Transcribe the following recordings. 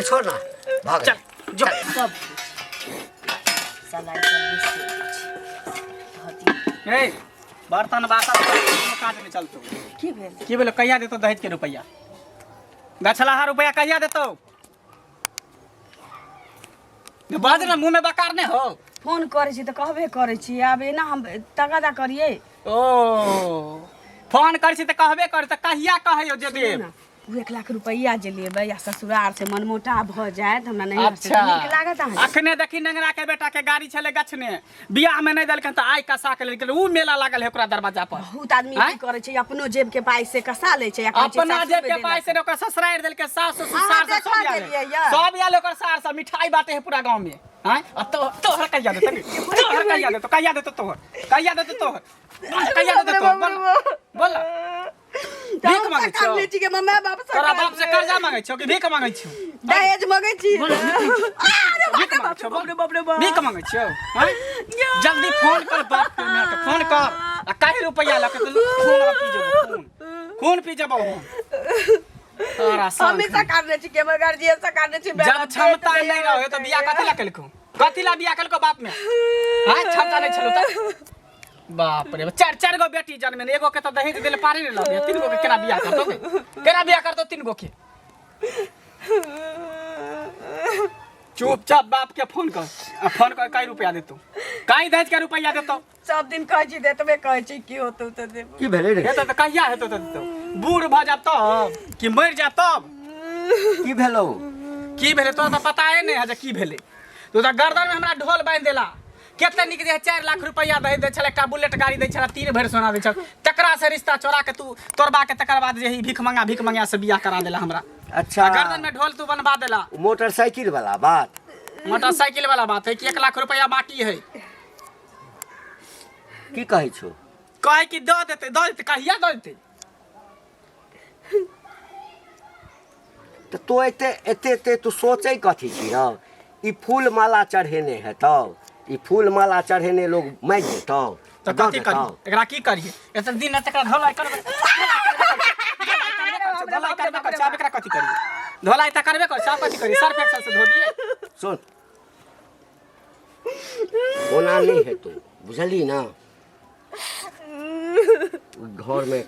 छोड़ ना भऽ चल गेलै जो सब साला ई सब बेसी छै। धऽ ए बर्तन बासन कोनो काज नहि चलतौ की भेल की भेलो कहिया देतौ दहेज के रुपैआ गछलाहा रुपैआ कहिया देतौ बाज ना मुंह में बकार नहीं हो फोन करै छी तऽ कहबे करै छी आब एना हम तगादा करियै ओ फोन करै छी तऽ कहबे कर तऽ कहिया कहै जे देब ने ओ 1 लाख रुपैआ जे लेबै आ ससुरार से मनमोटा भऽ जायत हमरा नहि अच्छा नीक लागत अहाँके अखने देखी नंगरा के बेटा के गाड़ी छले गछने बियाह में नहीं देलकन तऽ आइ कसा के लेलकन ऊ मेला लागल है ओकरा दरवाजा पर बहुत आदमी आँय? की करै छै अपनो जेब के पाइ से कसा लै छै आ कहै छै अपना सासुरमे जेब के देलक। पाई से ने ओकर ससुरारि देलकै सास ससुर अहाँ सार सब देखा सब आयल देलियै यऽ। सब आयल ओकर सार सब मिठाई बांटे है पूरा गांव में आँय आ तो तोहर कहिया देतौ तोहर कहिया देतौ कहिया देतौ तोहर कहिया देतौ तोहर कहिया देतौ तोहर बोल बोल तऽ भीख हम मांगै सकार छियौ लै छी के माय बाप तोरा सकार बाप से कर्जा मांगै छियौ कि भीख मांगै छियौ दहेज मांगै छी बोल, अरे भीख बाप मांगै छियौ रे बाप रे बाप रे बाप भीख मांगै छियौ आँय? जल्दी फोन कर बाप के माय के फोन कर आ काहे रुपैआ लऽ के तो खून पी जेबौ खून खून पी जेबौ हम तोरा संग हमेशा काटने छी के हमर गार्जियन से काटने छी जब क्षमता नहीं रहे तो बियाह कथी ला केलको कथी ला बियाह केलको बाप में हां क्षमता नहीं छलो त बाप रे चार चार गो बेटी जन्मे ने एगो के तो दहेज देले पारे नहीं लगे तीन गो के केना बियाह करतो बे? केना बियाह करतो तीन गो के चुपचाप बाप के फोन कर आ फोन कर कई रुपया देतो कई दहेज के रुपया देतो सब दिन कहै छी देतबे कहै छी की होतौ तऽ देबो की भेलै रे हेतो तऽ कहिया हेतो तऽ देतो बूढ़ भऽ जाब तब कि मरि जाब तब की भेलौ की भेलै तोरा तऽ पताए नहि है जे की भेलै तू तऽ गर्दनमे हमरा ढोल बान्हि देला कते नीक जे 4 लाख रुपैआ दहेज दै छलै एकटा बुलेट गाड़ी दै छलै 3 भरि सोना दै छल तकरा से रिश्ता चोरा के तू तोड़बा के तकर बाद जे ई भीख मंगा भीख मंगा से बियाह करा देला हमरा अच्छा आ गर्दन में ढोल तू बनवा देला मोटरसाइकिल वाला बात मोटरसाइकिल वाला बात है कि 1 लाख रुपैआ बाकी है की कहै छौ कहे कि दऽ देतै दऽ देतै कहिया दऽ देतै तऽ तू एते एते एते तू सोचै कथी छी हँ ई फूल माला चढ़ेने हेतौ ई फूल माला चढ़ेने लोग मारि देतौ तऽ दऽ कथी देतौ करी एकरा की करिए एते दिन राति एकरा धोलाई करबै धोलाई करबे कर आब एकरा कथी करिए धोलाई तऽ करबे कर आब कथी करिए सर्फ एक्सेल से धो दिए सुन ओना नहि हेतौ बुझली ना घरमे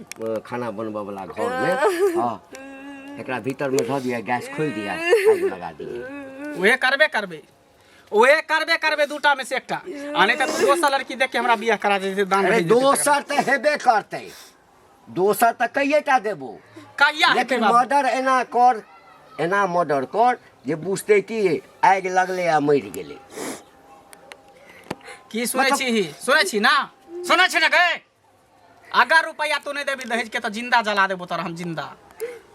खाना बनबऽ वला घरमे हँ एकरा भीतरमे धऽ दिअ गैस खोलि दिअ आगि लगा दिअ उहे करबे करबै उहे करबे करबै दूटा में से एकटा आ नहि तऽ दोसर लड़की देख के हमरा बियाह करा देतै दान अरे भेज देतै तकरा। दोसर तऽ हेबे करतै दोसर तऽ कइएटा देबो कहिया हेतै लेकिन बाबू? मर्डर एना कर एना मर्डर कर जे बुझतै कि आगि लगलै आ मरि गेलै की सुनै छी ही सुनै छी ना सुनै छी ना गे अगर रुपैआ तू नहीं देबी दहेज के तो जिंदा जला देबो तोरा हम जिंदा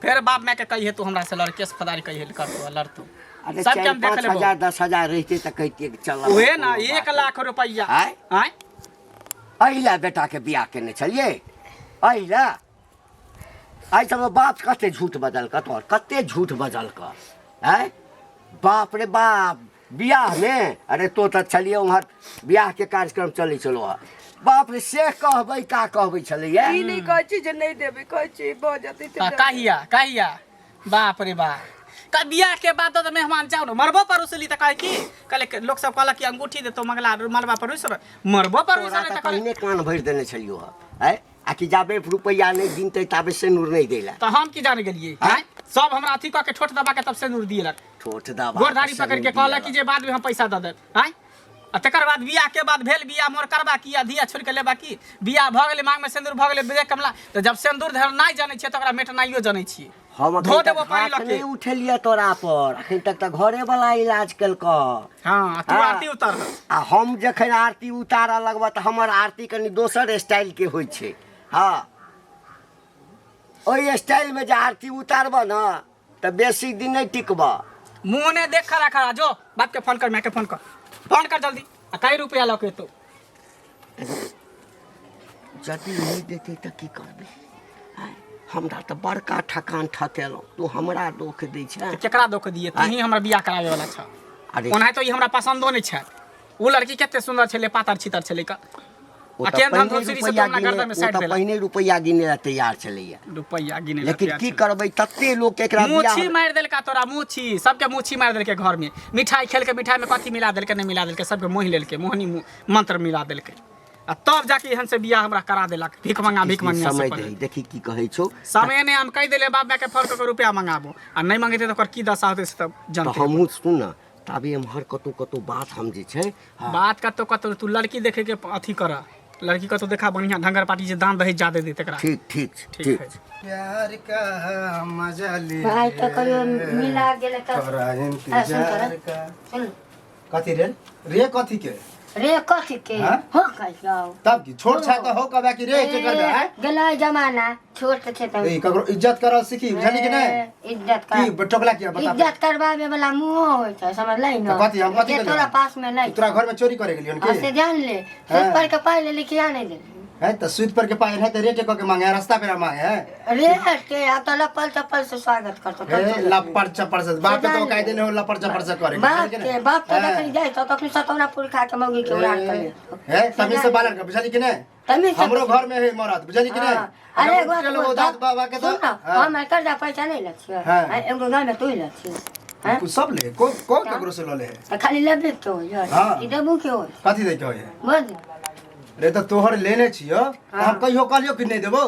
फिर बाप माय के कहिए तू हमरा से लड़ केस फदारी कहिए करतो लड़तो अरे सबके चारि हम देख पाँच लेबो हजार 10,000 रहितै तऽ कहितियै कि चल उहे ना 1 लाख रुपैआ आँय? आँय एहि लए बेटाके बियाह केने छलियै एहि लए आइ सब बाप कते झूठ बजलक तोहर कते झूठ बजलक आँय बाप रे बाप बियाहमे अरे तो तऽ छलियै उम्हर बियाहके कार्यक्रम चलै छलौ हँ बाप रे से कहबै का कहबै छलैया ई नहि कहै छी जे नहि देबै कहै छी भऽ जेतै तऽ आ, दऽ कहिया कहिया बाप रे बाप का बियाह के बाद तो मेहमान जाओ ना मरबो पर उसली त कहे की कहले लोग सब कहलक कि अंगूठी देतो मंगला मरबा पर उसर मरबो पर तोरा उसर तऽ त कहले पहिने कान भरि देने छलियौ हँ आँय आ कि जाबे रुपैआ नहि दिनतै ताबे सेनुर नहि दै लए त हम की जाने गेलिए आँय? हैं सब हमरा अथी क के ठोठ दबा के तब सिंदूर दिएलक ठोठ दबा गोरधारी पकड़ के कहलक कि जे बाद में हम पैसा दऽ देब आँय आ तकर बाद बियाह के बाद भेल बियाह मोर करबा की आ धिया छोड़ के लेबा की बियाह भऽ गेलै मांग में सिंदूर भऽ गेलै विजय कमला तऽ जब सिंदूर धरनाइ जानै छियै तऽ ओकरा मेटनाइयो जानै छियै हम धो अखन तक देबो पानि हाथ लऽ के नहि उठेलियै तोरा पर अखन तक तऽ घरे वाला इलाज केलकऽ हँ तू हाँ। आरती उतार आ हम जखन आरती उतारऽ लगबऽ तऽ हमर आरती कनि दोसर स्टाइलके होइ छै हँ ओहि स्टाइलमे जे आरती उतारबऽ ने तऽ बेसी दिन नहि टिकबऽ मुँह ने देख खड़ा खड़ा जो बाप के फोन कर माय के फोन कर फोन कर जल्दी आ कई रुपया लऽ के एतौ यदि नहि देतै तऽ की करबै आँय, हमरा तऽ बड़का ठकान ठकेलहुँ तू हमरा दोख दै छेँ तऽ केकरा दोख दिए तू ही हमरा बियाह कराबे वाला छ अरे ओनाहितो ई हमरा पसन्दो नहि छै ओ लड़की कते सुन्दर छलै पातर छितर छलै का ओ आ तऽ केहन धान पहिने धनसिरी से रुपैआ तू हमरा गिने गर्दन में ओ साटि तऽ देला। पहिने रुपैआ गिने ला तैयार छलैया रुपैआ गिने ला लेकिन तैयार की छलै। करबै तते लोक एकरा मुछी बियाह मारि देलका तोरा मुछी सबके मुछी मारि देलकै घर में मिठाई खेलके मिठाई में कथी मिला देलकै नहि मिला देलकै सबके मोहि लेलकै मोहनी मंत्र मिला देलकै आ तब जाके एहन से बियाह हमरा करा देलक भीख मंगा भीख मंगा समय दही देखी की कहै छौ समय नहि हम कहि देले बाप माय के फोन कऽ के रुपया मंगाबो आ नहि मंगेतै तऽ ओकर की दशा होतै से तऽ तऽ जानते हमहूँ सुन ने ताबे एम्हर कतौ कतौ बात हम जे छै हँ बात कतौ कतौ तू लड़की देखे के अथी कर लड़की कतौ देखा बढ़िया ढंगर पार्टी जे दान दहेज ज्यादा दे तकरा ठीक ठीक छै ठीक ठीक है छै प्यार का मजा ले भाइ तऽ कहियो मिला गेलै तऽ तोरा सुन इंतजार का सुन कथी रे रे कथी के रे कथी के हाँ? हो कहियो तब की छोट छा त हो कबे की रे के करबे आय गेलै जमाना छोट छै तऽ ए ककरो इज्जत करल सीखी बुझली कि नहीं ए, इज्जत की कर टोकला किया बता इज्जत करवावे वाला मुँह होइ छै समझलै न तऽ कथी हम कथी जे केलियै? तोरा पास में नहीं तोरा घर में चोरी करे गेलियन हाँ, की से जान ले हाँ। सूद पर के पाइ ले लिखिया नहीं दे है त सूद पर के पाई है त रेटे क के मांगे है रास्ता पे मांगे है रे के आ तो लपल चप्पल से स्वागत करतो ए लपड़ चपड़ से बाप के तो कायदे नहीं हो लपड़ चपड़ से करे बाप के बाप तो जखन जाय तो तखन सतौना पुर खा के मौगी के उड़ान कर है तमीज से बालन का बुझली कि नहीं तमीज से हमरो घर में है मरद बुझली कि नहीं हाँ। अरे एगो बात चलो बोल, दाँत बाबा के तो सुन न, हाँ। हम कर्जा पैसा नहीं लग हाँ। एगो गाय में तू ही लग हैं? कुछ सब ले को को ककरो से ल ले है तो खाली लेबे क्यों यार हाँ। ई देबू क्यों कथी दे के होय है बोल रे त तोहर लेने छियो त हम कहियो कहलियो कि नहीं देबो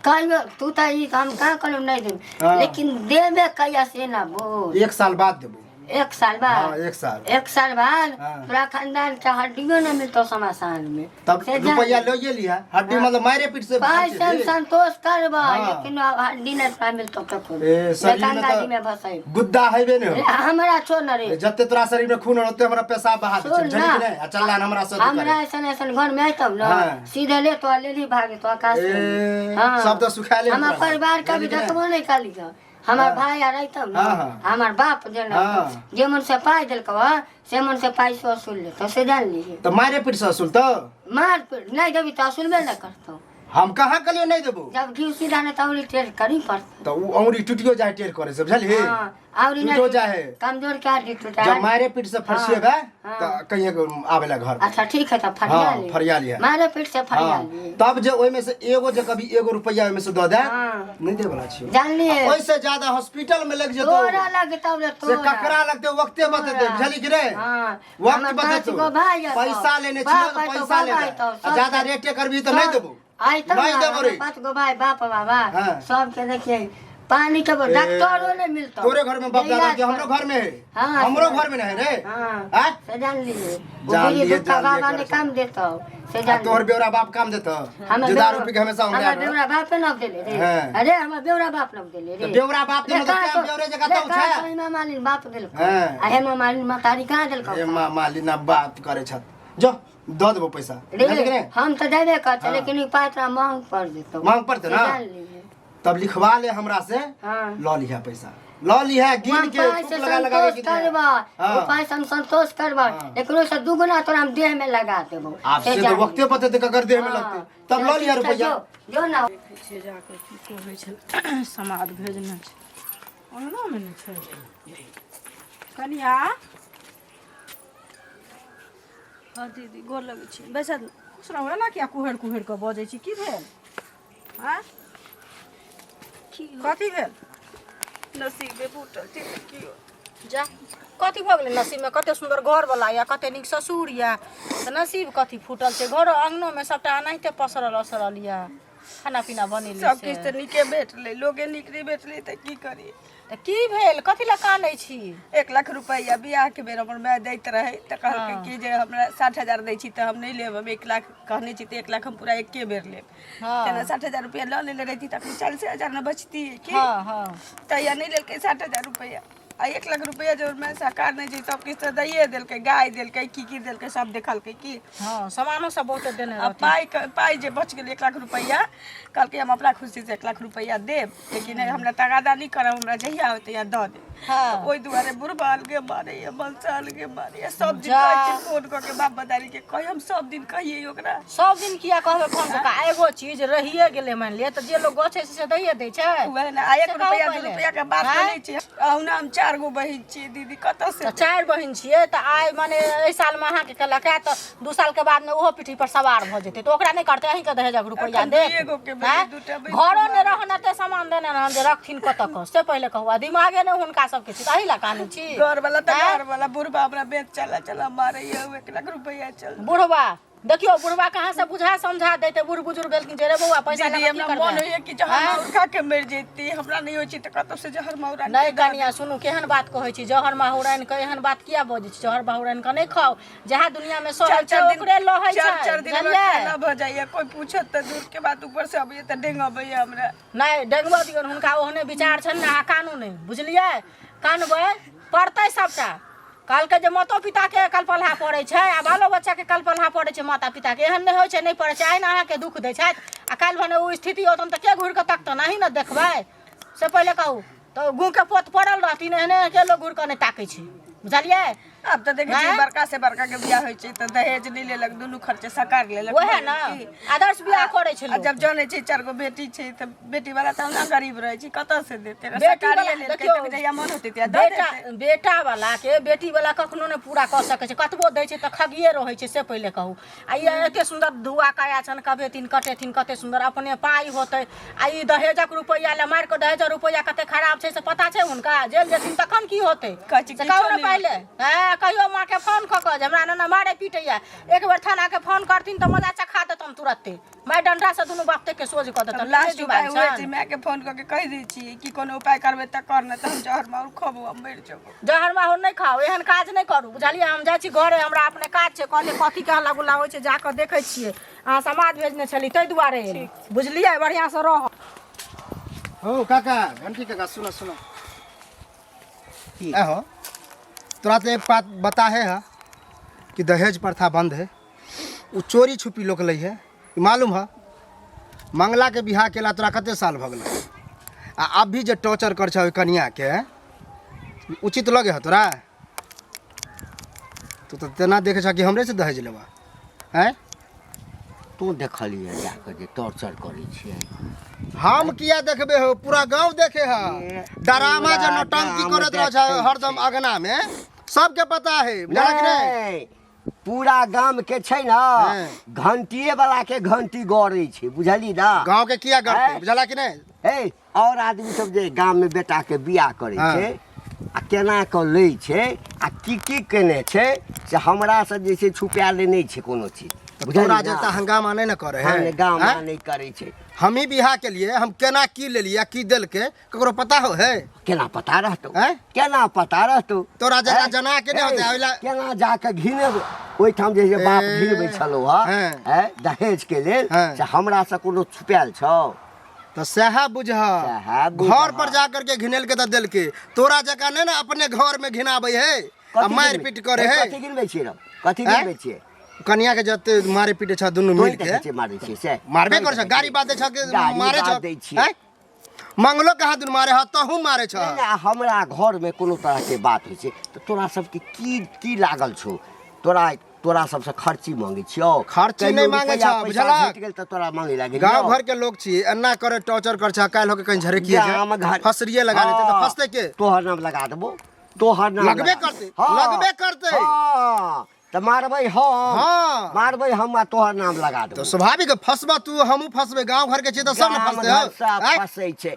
कहियो तू तो ई हम कहाँ कहलहुँ नहीं देबे हाँ। लेकिन देबे कहिया से ना बोल एक साल बाद देबो एक साल बाद हाँ एक साल एक साल बाद हाँ। तोरा खानदान के हड्डियो नहीं मिलतो शमशान में तब से जान रुपया ले लिया हड्डी मतलब मारे पीट से पाइ से हम संतोष करबा हाँ। लेकिन अब हड्डी नहीं तोरा मिलतो ककरो ए, शरीर में गंगा तो- जी में भसै गुद्दा हेबे नहीं रे, हो हमरा छो न रे जते तोरा शरीर में खून होते हमरा पेशाब बहा दे सुन बुझली ना। कि नहीं आ चल हमरा से हमरा ऐसन ऐसन घर में आइतब न हाँ। सीधे ले तो ले ली भागे तो आकाश में। ए, सब तो सुखा ले हमर तोरा। परिवार कभी बुझली कि नहीं? देखबो नहीं काली के हमर भाई आर अइतब न हाँ, हाँ। हमर बाप जे न हाँ। जे मन से पाइ देलकौ हँ, से मन से पाइ से वसूल लेतौ से जान लीहे तो मारे पीट से वसूल तो मार पीट नहीं देबी तऽ वसूलबे न करतौ हम कहाँ कहलियो नहीं देबो जब घी सीधा नहीं तऽ औरी टेढ़ करी पड़तौ तो उ औरी टूटियो जाए टेर करे से बुझली हाँ औरी टूटो नहीं जाए कमजोर के हड्डी टूटा जब मारे पीट से फरसिएगा हाँ। तो कहिए के आवेला घर पर। अच्छा ठीक है तब फरिया हाँ, ली फरिया लिहे। मारे पीठ से फरिया हाँ ली तब जे ओहिमे से एगो जे कभी एगो रुपया ओहिमे से दऽ दे हाँ। नहीं दे वाला छियो जान लिए ओहिसे ज्यादा हॉस्पिटल में लग जेतो तोरा लगतौ रे से तोरा ककरा लगते वक्ते बतेते तोरा। बुझली कि रे हाँ वक्त हमर पाँच बतेतो गो भाई हतो। पैसा लेने छियो बाप तो हतो, पैसा ले बाबा हतो, आ ज्यादा रेटे करबी तो नहीं देबो आइ तब नहीं ना, देबो रे हमर पाँच गो भाई बाप बाबा हाँ। सबके देखिए पानी के ए, डॉक्टरो नहीं मिलतो तोरे घर में बाप दादा इलाज के हमरो घर में है हाँ, हमरो घर में नहीं है रे हाँ आँ? से जान लिए जान लिए, दुखा जान लिए बाबा ने करे काम देतो से आ जान तोहर बेवरा बाप काम देतो हमर जे दारू बेवरा- पी के हमेशा हमर उंगरा बेवरा बाप न देले रे हाँ। अरे हमर बेवरा बाप न देले रे तो बेवरा बाप देले ले तो कहाँ क्या तो- बेवरे जगह ले तो कहाँ छै? तो हेमा मालिन बाप देलको हाँ। आ हेमा मालिन महतारी कहाँ देलको ए माँ मालिना बात करे छत जो दऽ देबो पैसा रे बुझली कि नहि? हम तऽ देबे करतै हाँ। लेकिन ई पाइ तोरा महग पड़ जेतौ महग पड़तै ना? से जान लीहे। तब लिखवा ले हमरा से हाँ। लऽ लिहा पैसा लऽ लिहा गिन हम के पाइ थूक से लगा लगा के संतोष गिन लिहा। करबा हाँ। ओ पाइ से हम संतोष करबा हाँ। लेकिन ओहिसँ दुगुना तोरा हम देह में लगा देबो आब से तो वक्ते बतेतै ककर देह में हाँ। लगतै तब लऽ लिहा रुपैआ जो जो ना देखै छियै जाकऽ की कहै छै समाद भेजने छै अङ्गनामे ने छै कनिया हँ दीदी गोर लगै छी बैसा खुश रहू एना किया कुहरि कुहरि कऽ बजै छी की भेल आँय कथी भेल नसीबे फूटल छै तऽ की होत जा कथी भऽ गेलै नसीबमे कते सुन्दर घरवला यऽ कते नीक ससुर यऽ तऽ नसीब कथी फूटल छै घरो अङ्गनोमे सभटा एनाहिते पसरल असरल यऽ खाना पीना बनेली सब से किछु तऽ नीके भेटलै लोगे नीक नहि भेटलै तऽ की करी तऽ की भेल कथी लए कानै छी 1 लाख रुपैआ बियाहके बेर हमर माय दैत रहै तऽ कहलकै कि जे हमरा 60,000 दै छी तऽ हम नहि लेब, हम 1 लाख कहने छी तऽ 1 लाख हम पूरा एके बेर लेब। तेना 60,000 रुपैआ लऽ लेने रहिती तऽ अखन 40,000 ने बचती की। हँ हँ तहिया नहि लेलकै 60,000 रुपैआ आ 1 लाख रुपैआ जे माय सरकार नहि छै सब किछु तऽ दैए देलकै, गाय देलकै, की की देलकै सब देखलकै की। हँ, सामानो सब बहुते देने आ रहथिन। पाइ पाइ जे बचि गेलै 1 लाख रुपैआ, कहलकै हम अपना खुशीसँ 1 लाख रुपैआ देब, लेकिन हमरा तगादा नहि करब, हमरा जहिया होतै तहिया दऽ देब। ओहि दुआरे बुढ़बा अलगे मारैया, मनसा अलगे मारैया, सब दिन जा। कहै छी फोन कऽ के बाप बदारी के कही, हम सब दिन कहियै ओकरा। सब दिन किया कहबै फोन कऽ के? एगो चीज रहिए गेलै मानि लिअ तऽ जे लोग गछै छै से दैए दै छै। वएह ने, आ एक से कहू रुपैआ दू पहिले। रुपैआ के बात आँय? नहि छै। अहुना हम चार चारि गो बहिन छियै दीदी, कतऽ से? तऽ 4 बहिन छियै तऽ आइ माने एहि सालमे अहाँके केलक तऽ 2 सालके बादमे ओहो पीठी पर सवार भऽ जेतै, तऽ ओकरा नहि करतै? अहीँके दहेजक रुपैआ एखन देत? दुइए गो के भेलै, आँय? दूटा बहिन घरो नहि रहन एते सामान देने रहन जे रखथिन कतऽ कऽ, से पहिले कहू। आ दिमागे नहि हुनका सबके छै, तऽ अही लए कानै छी? घरवाला तऽ आँय? घरवाला बुढ़बा हमरा बेच चला चला मारैया, ओ 1 लाख रुपैआ चल। बुढ़वा देखियौ, बुढ़वा कहाँ से बुझा समझा देते? बूढ़ बुजुर्ग गेलखिन जे रे बौआ, पैसा दीदी लऽ कऽ की हमरा मन करबै? होइया कि जहर आँय? माहुर खा के मरि जैती, हमरा नहि होइ छै तऽ कतौ से जहर माहुर आनि नहि के दऽ। कनिया सुनू, केहन बात कहै छी? जहर माहुर आनि कऽ एहन बात किया बजै छी? जहर माहुर आनि कऽ नहि खाउ। जएह दुनिया मे सहै चारि छै चारि दिन ओकरे लहै चारि छै, चारि दिन हमरा बुझलियै? खाना भऽ जाइया, कोइ पूछत तऽ दूर के बात, ऊपर से अबैया तऽ डेंग अबैया हमरा। नहि डेंगबऽ दियौन हुनका, ओहने विचार छनि ने। अहाँ कानू नहि, बुझलियै? कानबै पड़तै सबटा। कहलकै जे मातो पिताके कलपलहा पड़ै छै आ बालो बच्चाके कलपलहा पड़ै छै माता पिताके। एहन नहि होइ छै नहि पड़ै छै। आइ ने अहाँके दुःख दै छथि आ काल्हि भने ओ स्थिति औतनि तऽ के घुरि कऽ तकतनि? अहीं ने देखबै, से पहिले कहू। तऽ गूँहके पोत पड़ल रहथिन, एहने के लोक घुरि कऽ नहि ताकै छै, बुझलियै? आब तऽ देखै छियै आँय? बड़का से बड़का के बियाह होइ छै तऽ दहेज नहि लेलक, दुनू खर्चे सकार लेलक। ओएह ने की? आदर्श बियाह करै छै आ लोक। जब जानै छै चारि गो बेटी छै तऽ बेटी वाला तऽ ओना गरीब रहै छै, कतऽ से देतै? बेटी सरकारिये वाला लेलकै देखियौ, तऽ जहिया मन होतै तहिया दऽ बेटा देतै। बेटा वाला के बेटी वाला कखनो नहि पूरा कऽ सकै छै। कतबो दै छै तऽ खगिए रहै छै, से पहिले कहू। आ ई एते सुन्दर धुआ काया छनि, कभेथिन कटेथिन कते सुन्दर, अपने पाइ होतै आ ई दहेजक रुपैआ लए मारि कऽ। दहेजक रुपैआ कते खराब छै से पता छै हुनका? जेल जेथिन तखन की होतै? कहै छै से किछो कहू ने नहि। पहिले। हँ, कहियो माँके फोन कऽ कऽ जे हमरा एना मारै पीटैया। एक बेर थानाके फोन करथिन तऽ मजा चखा देतनि, तुरत्ते मारि डंडा से दुनू बाप के सोझ कऽ देतनि। लास्ट दिमाग उपाय उहे छै। छनि। माय के फोन कऽ के कहि दै छियै कि कोनो उपाय करबै तऽ कर, नहि तऽ हम जहर माहुर खबो आ मरि जेबो। जहर माहुर नहि खाउ, एहन काज नहि करू, बुझलियै? हम जाइ छी घरे, हमरा अपने काज छै। कहलियै कथी के हल्ला गुल्ला होइ छै, जाकऽ देखै छियै। अहाँ समाद भेजने छली ताहि दुआरे एली, बुझलियै? बढ़िआँसँ रहब। हो काका, घंटी काका, सुनो सुनो। की? हो तोरा तो एक बात बता है हा कि दहेज प्रथा बंद है, उ चोरी छुपी लोक लै है, ई मालूम है? मंगला के बियाह केला तोरा कते साल भऽ गेलै आ अब भी जे टॉर्चर कर छह ओहि कनिया के, उचित लगे है तोरा? तू तऽ तेना देखे छह कि हमरे से दहेज लेबा हैं। तू देखलियै जाकऽ जे टॉर्चर करै छियै? हम किया देखबे हो? पूरा गांव देखे है। डरामा जे पूरा नौटंकी गाम करत रह छै देखै हरदम अगना में, सबके पता है, बुझलक कि नहीं? नहि, पूरा गाम के छै ने हँ। घंटिए वाला के घंटी गड़ै छै, बुझली ना? गांव के किया गड़ते? हैं? बुझला कि नहीं? हे, और आदमी सब जे गाम में बेटा के बियाह करै हँ। छै आ केना कऽ लै छै आ की की केने छै, से हमरा से जे छै छुपायल नहि छै कोनो चीज, तऽ बुझली तोरा ना? जैसा हंगामा नहीं न करे है। हंगामा हैं? नहि करै छै। हम ही बियाह के लिए हम केना की लेलिए आ की देलके, ककरो पता हो है? केना पता रहतौ? हैं? केना पता रहतौ? तोरा जकरा हैं? जना के नहि होतै, ए, ओहिला- केना जाके घिनेबै ओहिठाम जे छै बाप ए, घिनबै छलौ हँ हैं। हैं, दहेज के लेल। हैं। से हमरा से कोनो छुपायल छौ? तऽ सएह बुझह। सएह बुझह। घर पर जा करके घिनेल के तऽ देलके, तोरा जकाँ नहि ने अपने घर में घिनाबै है आ कथी मारि गिनबै? पीट करे ए, है। कथी गिनबै छियै रौ? कथी हैं? गिनबै छियै? कनिया के जते मारे पीटे छ दुनू तोही मिल के। देखै छियै मारै छियै से? मारबे तोही कर छ, देखै गाड़ी छियै। बात दै छ के गाड़ी मारे बात छ। दै छियै। हैं? मंगलो कहाँ दुन मारे ह, तहू मारे छ। नहि, नहि, हमरा घरमे कोनो तरहके बात होइ छै तऽ तोरा सबके की की लागल छौ? तोरा तोरा सबसँ खर्ची मांगै छियौ? खर्ची कहियो नहि मांगै रुपैआ छौ, पैसा बुझलक? भेट गेल तऽ तोरा मांगे लागि गांव घर के लोग छी, एना करे टॉर्चर कर छ, काल्हि होके कहीं झरकिए गाम जाए घर फसरिए लगा लेते तऽ हाँ, फसते के? तोहर नाम लगा देबो, तोहर नाम लगबे लगा- करतै, हाँ, लगबे करतै। हाँ, तऽ मारबै हम। हाँ। मारबै हम आ तोहर नाम लगा तऽ देबो। स्वाभाविक है, फसबा तू, हमहूँ फसबै। गांव घर के छी तऽ सब ने गाम फसते घर हौ। सब आँय? फसै छै।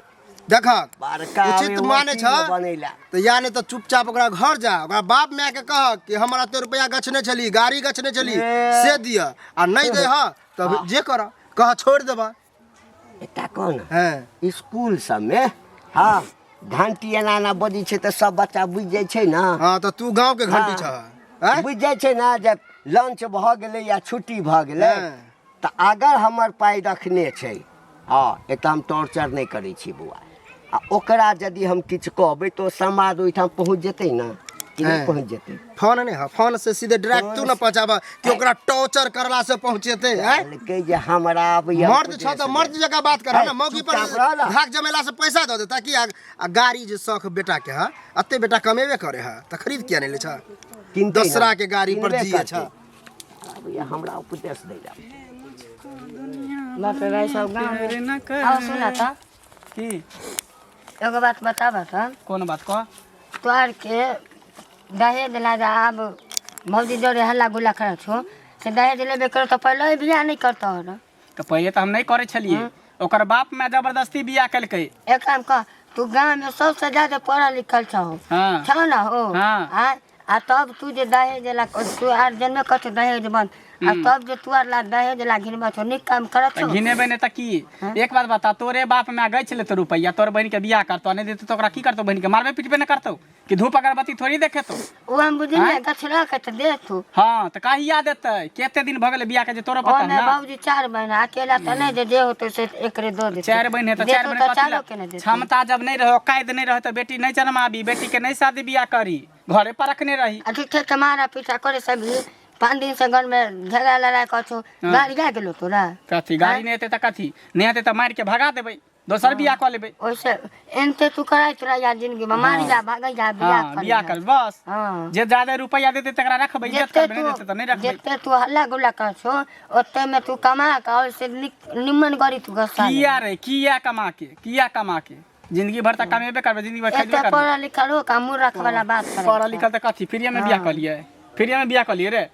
देखक बड़का उचित मे माने वकील छ बनैला। तऽ या नहि तऽ चुपचाप ओकरा घर जा, ओकरा बाप माय के कह कि हमरा एते रुपया गछने छली, गाड़ी गछने छली, ए। से दिअ आ नहि दे ह तब जे कर कह, छोड़ि देबा। एकटा कह ने। हँ। स्कूल सबमे हँ घंटी एना एना बजै छै तऽ सब बच्चा बुझि जाइ छै ने? हँ, तऽ तू गाँव के घंटी हाँ। छह, आँय? बुझि जाइ छै ने जे लंच भऽ गेलै या छुट्टी भऽ गेलै? हँ। तऽ अगर हमर पाइ रखने छै, हँ, एक तऽ हम टॉर्चर नहि करै छी बौआ, आ ओकरा यदि हम किछु कहबै तऽ ओ समाद ओहिठाम पहुँच जेतै ने कि नहि? हँ। पहुँच जेतै। फोन नहि है? फोन से सीधे डायरेक्ट तू न पहुँचाबऽ कि ओकरा टॉर्चर करला से पहुँचेतै, आँय? कहलकै जे हमरा अबैया मर्द छ तऽ उपदेश मर्द देब। जकाँ बात कर है, ने। मौगी पर चुपचाप रह ना। धाक जमेला से पैसा दऽ देता कि? आ गाड़ी जे शौख बेटा के है, अते बेटा कमेबे करे है तऽ खरीद किया नहि लै छ? किनतै ने, दोसरा के गाड़ी पर किनबे जिए करतै। छ। अबैया हमरा उपदेश दै लए। बाप रे भाई सब गाँव में। आओ सुना तऽ। की? एगो बात बताबऽ तऽ। कोन बात कह? तोहर के दहेज ला जे आब भौजी जोरे हल्ला गुल्ला करै छौ से दहेज लेबे करो तऽ पहिले बियाह नहि करतौ रऽ। तऽ पहिले तऽ हम नहि करै छलियै ओकर बाप माय जबरदस्ती बियाह केलकै। एक काम कर, तू गाँव में सबसे ज्यादा पढ़ल लिखल छहो। हाँ। छौ ना हो? हाँ। आ तब तू जे दहेज ला तू आर जनमे कथी दहेज बंद आ तब जे तू आर ला दहेज ला घिनबा छौ नीक काम करत तऽ छौ। घिनेबै नहि तऽ की? एक बात बता, तोरे बाप माय गै छलै तो रुपैआ तोर बहिन के बियाह करतौ, नहि देतौ तऽ ओकरा की करतौ? बहिन के मारबे पिटबे नहि करतौ कि धूप अगरबत्ती थोड़ी देखेतौ? ओ हम बुझली आँय? गछला के तऽ दे तू। हाँ तऽ कहिया देतै? कते दिन भऽ गेलै बियाह के जे तोरो पता ओमे ना? बाबूजी चार बहिन अकेला तऽ नहि जे जे होतै से एकरे दऽ देतै। चारि बहिन है तऽ चारि देतौ बहिन तऽ कथी चारो ला? के ने देतौ। क्षमता जब नहि रहै, औकात नहि रहै तऽ बेटी नहि जनमाबी, बेटी के नहि शादी बियाह करी, घरे पर रखने रही। आ झूठे के मारा पीटा करे सभी 5 दिन से घर में झगड़ा लड़ाई कर छौ। गाड़ी जा गेलो तोरा? कथी गाड़ी नहि हेतै तऽ कथी नहि हेतै तऽ मारि के भगा देबै, दोसर बियाह कऽ लेबै। ओइसे एनते तू कराइत रह या जिंदगी में मारि जा भागै जा बियाह हाँ कर बियाह कर बस। हाँ। जे ज्यादा रुपैआ देतै तकरा रखबै, इज्जत जते करबै, नहि देतै तऽ नहि तू रखबै। जते तू हल्ला गुल्ला कर छो ओते में तू कमा के ओइसे निमन गरी तू घसा ले। किया रे, किया कमा के, किया कमा के जिंदगी भर तऽ कमेबे करबै, जिंदगी भर एते खैबे करबै। पढ़ल लिखल हो का मुँह रखे वाला बात करे। पढ़ल लिखल तऽ कथी फ्रीए में बियाह कऽ लियै, फ्रीए में बियाह कऽ लियै रे।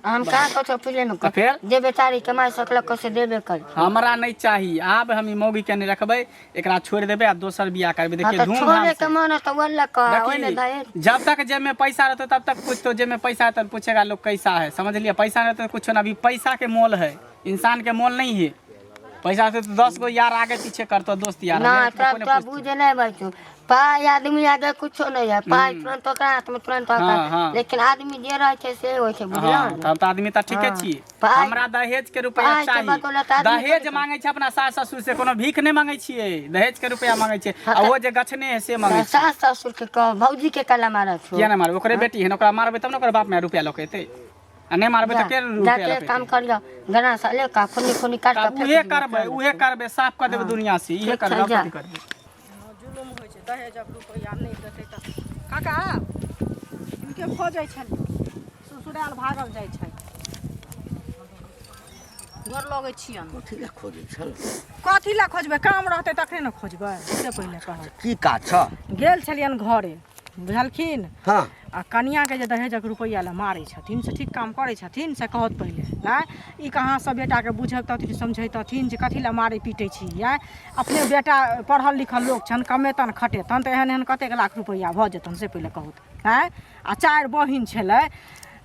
हम कहाँ कथो फ्रीए में तऽ फेर? जे बेचारी कमाइ सकलक से देबे कर। हमरा नहि चाही, आब हम ई मौगी के नहि रखबै, एकरा छोड़ि देबै आ दोसर बियाह करबै। हाँ देखिए तऽ धूमधाम छोड़े से। के मन है तऽ ओहि कह ओहिमे देखी दहेज। जब तक जेब में पैसा रहते तब तक कुछ, तो जेब में पैसा है तो पूछेगा लोग कैसा है, समझ लिया? पैसा नहीं रहता तो कुछ ना। अभी पैसा के मोल है, इंसान के मोल नहीं है। पैसा से तो 10 गो यार आगे पीछे करतो दोस्त यार। ना मेरे तोरा कोई तोरा पूछतो। बुझे नहीं बैठू, पाइ आदमी आगे कुछो नहीं है, पाइ तुरंत ओकरा हाथ में तुरंत ओकरा। हाँ, हाँ। लेकिन आदमी जे रहै छै से होइ छै, बुझलौ हाँ, ने? तब तऽ आदमी तऽ ठीके हाँ। छियै। पाइ- हमरा दहेज के रुपया पाइ के चाही। बदौलत आदमी दहेज थोड़ी- मांगे छै अपना सास ससुर से, कोनो भीख नहि मांगे छियै, दहेज के रुपया मांगे छियै। हाँ, आ तऽ- ओ जे गछने है से मांगे छियै। सास ससुर के कह भौजी के कला मारत छौ? किया नहि मारबै? ओकरे बेटी है ने, ओकरा मारबै तब ने ओकर बाप माय रुपया लऽ के एतै, आ नहि मारबै तऽ के रुपया जाके लऽ के काम एतै? करियो, गना सा ले का खुनी खुनी काट तब के फेंक उहे दियौ। करबै, उहे करबै, साफ कऽ देबै दुनिया से, इहे ठीक करबै, छै, आओर जा। कथी करबै? जुलुम होइ छै दहेजक रुपैआ नहि देतै तऽ काका हिनके खोजै छलियै, ससुराल भागल जाइ छै। गोर लगै छियनि। कथी लए खोजै छल? कथी लए खोजबै, काम रहतै तखने ने खोजबै, से पहिले कहब। की काज छ? गेल छलियनि घरे, बुझलखिन? हाँ। आ कनियाके जे दहेजक रुपैआ लए मारै छथिन से ठीक काम करै छथिन से कहत पहिले? आँय, ई कहाँसँ बेटाके बुझबतथिन समझैतथिन जे कथी लए मारै पीटै छी? आँय, अपने बेटा पढ़ल लिखल लोक छनि, कमेतनि खटेतनि तऽ एहन एहन कतेक लाख रुपैआ भऽ जेतनि से पहिले कहत? आँय, आ 4 बहिन छलै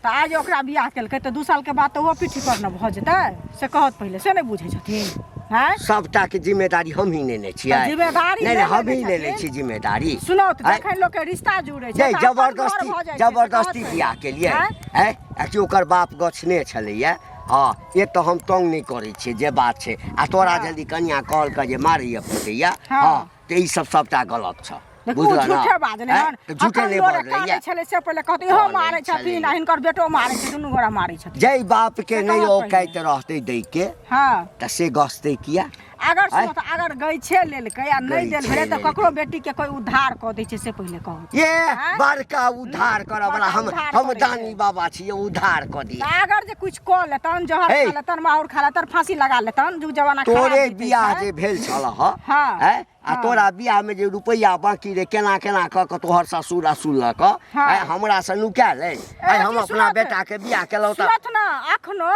तऽ आइ जे ओकरा बियाह केलकै तऽ 2 सालके बाद तऽ ओहो पीठी पर ने भऽ जेतै से कहत पहिले? से नहि बुझै छथिन? आँय, सबटा के जिम्मेदारी हम ही नेने छियै। तऽ जिम्मेदारी नहि नहि नहि, हम लेने ही नेने छथिन। छी जिम्मेदारी। सुनौ तऽ आँय? जखन लोकके रिश्ता जुड़ै छै नहि तऽ अपन घर जबरदस्ती भऽ जाइ छै, से कहत जबरदस्ती पहिले? बियाह केलियै आँय? आँय, आ कि ओकर बाप गछने छलैया? हँ, एक तऽ हम तंग नहि करै छियै जे बात छै, आ तोरा जल्दी कनिया कहलकै जे मारैया पीटैया। हाँ। हँ, तऽ ई सब सबटा गलत छ। देखू बुझलह ना? झूठे बाजलै आँय? हन। तऽ झूठे अखन नहि लोरे बजलैया। कानै छलै से पहिले कहतै इहो कानै मारै छथिन छलै। आ हिनकर बेटो मारै छै, दुनू गोरा मारै छथिन। जाहि बाप के से नहि कहत औकाइत पहिले। रहतै दै के हाँ तऽ से गछतै किया? अगर आँय? सुनो तऽ अगर गैछे लेलकै आ नहि देल गैछे भेलै तऽ लेलकै। ककरो बेटी के कोई उद्धार कऽ दै छै से पहिले कहू? ये आँय? बड़का उद्धार करऽ वाला बड़का हम उद्धार हम करै छै। दानी बाबा छियै, उद्धार कऽ दियै। तऽ अगर जे कुछ कऽ लेतन, जहर हे। खा लेतन, माहुर खा लेतन, फांसी लगा लेतन, जुग जमाना खराब तोरे बीतै बियाह छै। जे भेल छल ह, हाँ। आँय? आ हाँ। तोरा बियाह में जे रुपैआ बाकी रे केना केना कऽ के तोहर ससुर असुलक, हाँ। आँय, हमरा से नुकायल अइ? आँय, हम की अपना सुनत? बेटा के बियाह केलहुँ तऽ सुनत ना, अखनो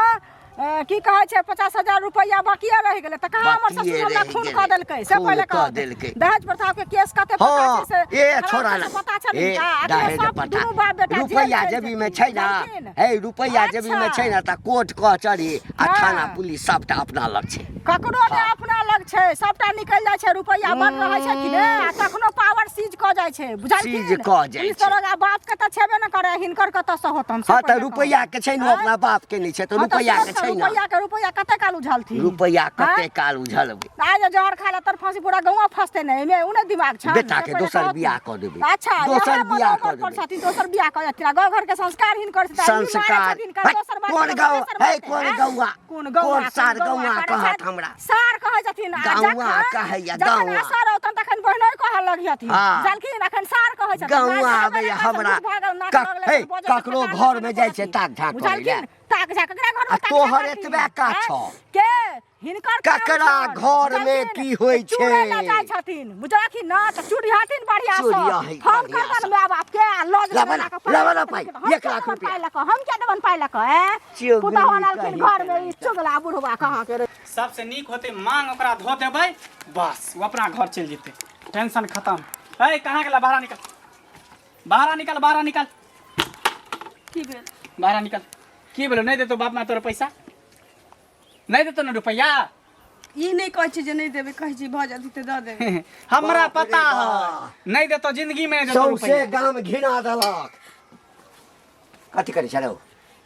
की कहै छै 50,000 रुपैआ बाकिए रहि गेलै तऽ कहाँ हमर बाकिए ससुर हमरा रहि खून गेलै। कऽ देलकै से खून पहिले कऽ कहत। देलकै। दहेज प्रथा के केस कते पता हाँ छै से ए खराब छोड़ा छै ना से पता छै ए हिनका? अखनो दहेज सब प्रथा दुनू बाप बेटा जेल रुपैआ चलि जेबी में जेथिन, छै ना बुझलखिन? हे रुपैआ जेबी में छै ना तऽ कोर्ट कचहरी आ हाँ। थाना पुलिस सबटा अपना लग छै। ककरो ने अपना लग छै, सबटा निकलि जाइ छै, रुपैआ बड़ रहै छै कि ने, आ तखनो पावर सीज कऽ जाइ छै, बुझलखिन? सीज कऽ जाइ पुलिस छै। दरोगा बाप के तऽ छेबे ने करे, हिनकर कतऽ से होतन से हाँ तऽ पहिले रुपैआ कहू। के छै ने, आँय? अपना बाप के नहि छै तऽ हाँ तऽ रुपैआ के सुनत छै ने। रुपैआ के रुपैआ कते काल उझलथिन? रुपैआ कते आँय? काल उझलबै? आइ जे जहर खा लेतन फांसी पूरा गौवा फंसते ने, एहिमे उ ने दिमाग छन। बेटा से के पहिले दोसर कहत बियाह ने। कऽ देबै। अच्छा, दोसर इएह बियाह मनोबल कऽ पर देबै। छथिन, दोसर बियाह कऽ देथिन आ गाँव घर के संस्कार हिनकर छै, तऽ ई मारै संस्कार छथिन, हिनकर हट, दोसर बात कोन तऽ गाँव तेसर हे बात कोन आँय? गौआ कोन गौआ कोन सार कोन गौआ करै कहत छथि? हमरा सार कहै छथिन आ गौआ जखन कहैया, जखन गौआ। असर औतन तखन बहिनोइ कहऽ लगिहथिन। हाँ। बुझलखिन? अखन सार कहै छथिन। गौआ नाक लगेने आबैया कहै छथिन, हमरा। भऽ गेल, नाक कक- लगलै, हे, बजै छथिन, ककरो नाक घरमे लगेने जाइ छै कहथिन। ताक झाक करै लए। बुझलखिन? ताक झाक ककरा घरमे आ ताक झाक तोहर करथिन? एतबे काज आँय? छौ। के हिनकर काम ककरा छनि, घर में बुझलखिन? की होइ छै? चूड़े लऽ जाइ छथिन बुझलखिन ना तऽ चूड़िहथिन बढ़िया से चूड़ियही फोन बढ़िया करतन से। माय बाप के आ लऽ जेतनि लाबऽ ना, लऽ कऽ लाबऽ ना पाइ, हम एक किया लाख देबनि रुपया। पाइ लऽ कऽ हम किया देबनि पाइ लऽ कऽ ऐं चुगली पुतहु अनलखिन कही घर में ई चुगला बुढ़वा कहाँ के रे सबसे नीक होते मांग ओकरा धो देबै बस ओ अपना घर चलि जेतै टेंशन खत्म अरे कहाँ गेला बाहर निकल बाहर निकल बाहर निकल की भेल बाहर निकल की भेलो नहि देतो बाप माय तोरा पैसा नहि देतो ने रुपैआ ई नहि कहै छी जे नहि देबै कहै छी भऽ जेतै तऽ दऽ देबै हमरा बाप रे पता है बाप। नहि देतो जिंदगी में नहि देतो सौंसे रुपैआ गाम घिना देलक कथी करै छलौ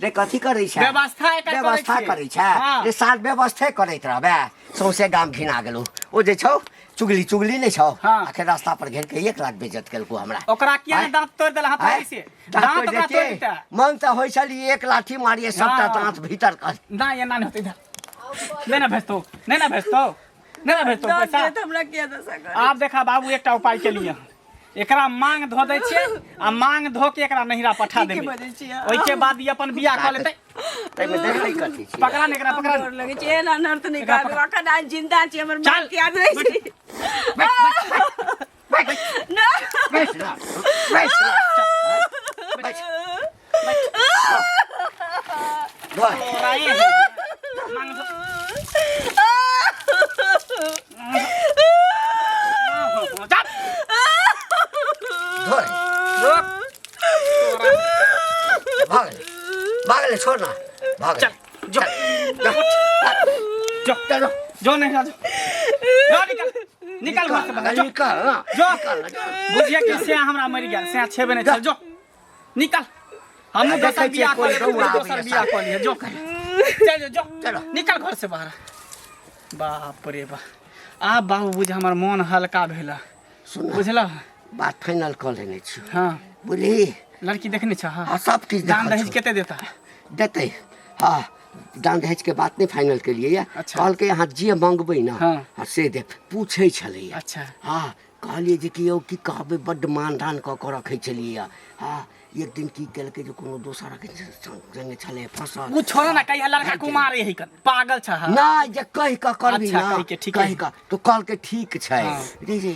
रे कथी करै छै व्यवस्था एकर करै व्यवस्था छियै। करै छै हाँ। रे साल व्यवस्थे करैत रहबे सौंसे गाम घिना गेलौ ओ जे छौ चुगली चुगली नहि छौ हाँ। आखिर रास्ता पर घेर के 1 लाख बेइज्जत केलको हमरा ओकरा किया आँय? ने दांत तोड़ि देला आँय? हथौड़ी से दाँत दांत तोड़ि ओकरा तोड़ि देतियै? देता मन तऽ होइ छल ई एक लाठी मारिए सबटा हाँ। दाँत भीतर कर ना एना नहि होतै इधर नहि ना भेजतौ नहि ना भेजतौ नहि ना भेजतौ दऽ पैसा देत हमरा किया दशा करै आब देखा बाबू एकटा उपाय के लिए एकरा मांग धो दै छियै आ मांग धो के एकरा नहिरा पठा ठीके देबै बजै छियै। ओहिके बाद ई अपन बियाह कऽ लेतै ताहिमे देखै कथी छियै पकड़ा ने एकरा पकड़ा डर लगै छै एहन अनर्थ नहि एकरा करू अखन आइ जिंदा छी हमर चल। माँ के याद रहै छै ना बैस ना बैस ना बैस बैस तोरा ई है। मांग धो चल धोर रोक भाग ले भाग ले छोड़ ना भाग चल जो जो चलो जो नहीं जो जो निकल निकल घर से बाहर जो निकल ना जो निकल ना, जो। बुझिए कि से हमरा मरि गेल से छेबे नहीं चल जो निकल हमहूँ देखै दोसर छियै बियाह कोइ कऽ लेबै गौआ दोसर आबैए बियाह कऽ लिहे जो चल जो जो चलो। निकल घर से बाहर बाप रे बाप आब बाबू बुझ हमर मोन हल्का भेल सुन ना, बुझल बात फाइनल कऽ लेने छी हाँ बुझली लड़की देखने छ हाँ हाँ सब किछु दान देखल दहेज छौ। कते देता देतै हाँ दान दहेज के बात नहि फाइनल केलियै या अच्छा। कहलकै अहाँ जे मंगबै ने हाँ। हाँ, से देब पूछै छलैया अच्छा। हाँ कहलियै जे कि यौ की कहबै बड्ड मानदान कऽ कऽ रखै छलियै हाँ एक दिन की केलकै जे कोनो दोसरके संगे छलै फसल ओ छोड़ो ना कहिया लड़का कुमार यही कर पागल छ हाँ नहि जे कहि कऽ करबी अच्छा, ना कहि के, ठीके। कहि कऽ तऽ कहलकै ठीक छै हाँ। रे रे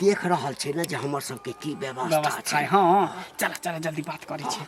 देख रहल छै ने जे हमर सबके की व्यवस्था व्यवस्था छै है हाँ चल चल जल्दी बात करै छी